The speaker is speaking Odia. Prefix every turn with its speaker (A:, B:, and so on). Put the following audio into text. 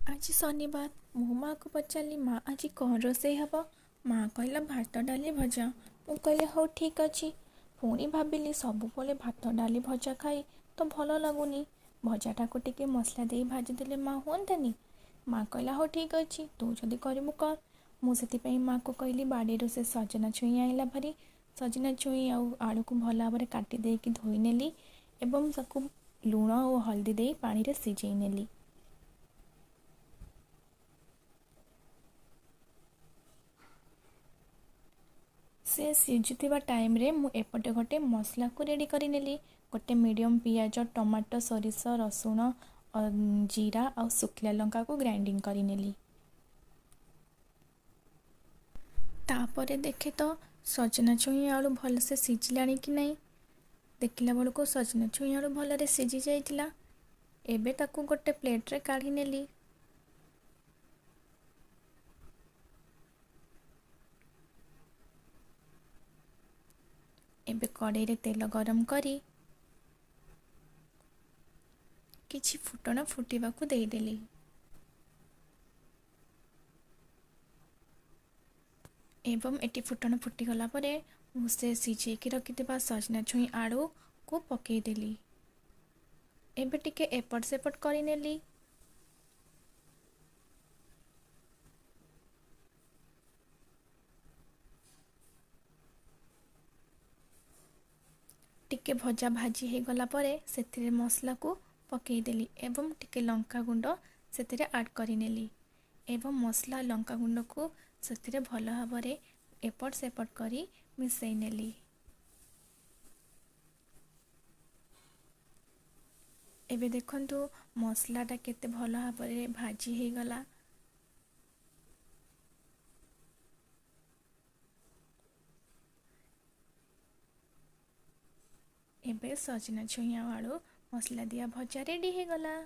A: ଆଜି ଶନିବାର। ମୁଁ ମାଆକୁ ପଚାରିଲି, ମା ଆଜି କ'ଣ ରୋଷେଇ ହେବ? ମା କହିଲା ଭାତ ଡାଲି ଭଜା। ମୁଁ କହିଲି ହଉ ଠିକ୍ ଅଛି। ପୁଣି ଭାବିଲି ସବୁବେଳେ ଭାତ ଡାଲି ଭଜା ଖାଇ ତ ଭଲ ଲାଗୁନି, ଭଜାଟାକୁ ଟିକେ ମସଲା ଦେଇ ଭାଜିଦେଲେ ମା ହୁଅନ୍ତାନି? ମା କହିଲା ହଉ ଠିକ୍ ଅଛି, ତୁ ଯଦି କରିବୁ କର। ମୁଁ ସେଥିପାଇଁ ମାଆକୁ କହିଲି, ବାଡ଼ିରୁ ସେ ସଜନା ଛୁଇଁ ଆଣିଲା ଭାରି। ସଜନା ଛୁଇଁ ଆଉ ଆଳୁକୁ ଭଲ ଭାବରେ କାଟି ଦେଇକି ଧୋଇ ନେଲି ଏବଂ ତାକୁ ଲୁଣ ଓ ହଳଦୀ ଦେଇ ପାଣିରେ ସିଝେଇ ନେଲି। ସେ ସିଝୁଥିବା ଟାଇମ୍ରେ ମୁଁ ଏପଟେ ଗୋଟେ ମସଲାକୁ ରେଡ଼ି କରିନେଲି। ଗୋଟେ ମିଡ଼ିୟମ୍ ପିଆଜ, ଟମାଟୋ, ସୋରିଷ, ରସୁଣ, ଜିରା ଆଉ ଶୁଖିଲା ଲଙ୍କାକୁ ଗ୍ରାଇଣ୍ଡିଙ୍ଗ କରିନେଲି। ତାପରେ ଦେଖେ ତ ସଜନା ଛୁଇଁ ଆଳୁ ଭଲସେ ସିଝିଲାଣି କି ନାହିଁ। ଦେଖିଲା ବେଳକୁ ସଜନା ଛୁଇଁ ଆଳୁ ଭଲରେ ସିଝି ଯାଇଥିଲା। ଏବେ ତାକୁ ଗୋଟେ ପ୍ଲେଟ୍ରେ କାଢ଼ି ନେଲି। ଏବେ କଡ଼େଇରେ ତେଲ ଗରମ କରି କିଛି ଫୁଟଣ ଫୁଟିବାକୁ ଦେଇଦେଲି। ଏବଂ ଏଠି ଫୁଟଣ ଫୁଟିଗଲା ପରେ ମୁଁ ସେ ସିଝେଇକି ରଖିଥିବା ସଜନା ଛୁଇଁ ଆଳୁକୁ ପକେଇଦେଲି। ଏବେ ଟିକେ ଏପଟ ସେପଟ କରିନେଲି। ଟିକେ ଭଜା ଭାଜି ହେଇଗଲା ପରେ ସେଥିରେ ମସଲାକୁ ପକେଇଦେଲି ଏବଂ ଟିକେ ଲଙ୍କା ଗୁଣ୍ଡ ସେଥିରେ ଆଡ଼୍ କରିନେଲି ଏବଂ ମସଲା ଲଙ୍କା ଗୁଣ୍ଡକୁ ସେଥିରେ ଭଲ ଭାବରେ ଏପଟ ସେପଟ କରି ମିଶାଇ ନେଲି। ଏବେ ଦେଖନ୍ତୁ ମସଲାଟା କେତେ ଭଲ ଭାବରେ ଭାଜି ହେଇଗଲା। ଏବେ ସଜନା ଛୁଇଁ ଆଉ ଆଳୁ ମସଲା ଦିଆ ଭଜା ରେଡ଼ି ହେଇଗଲା।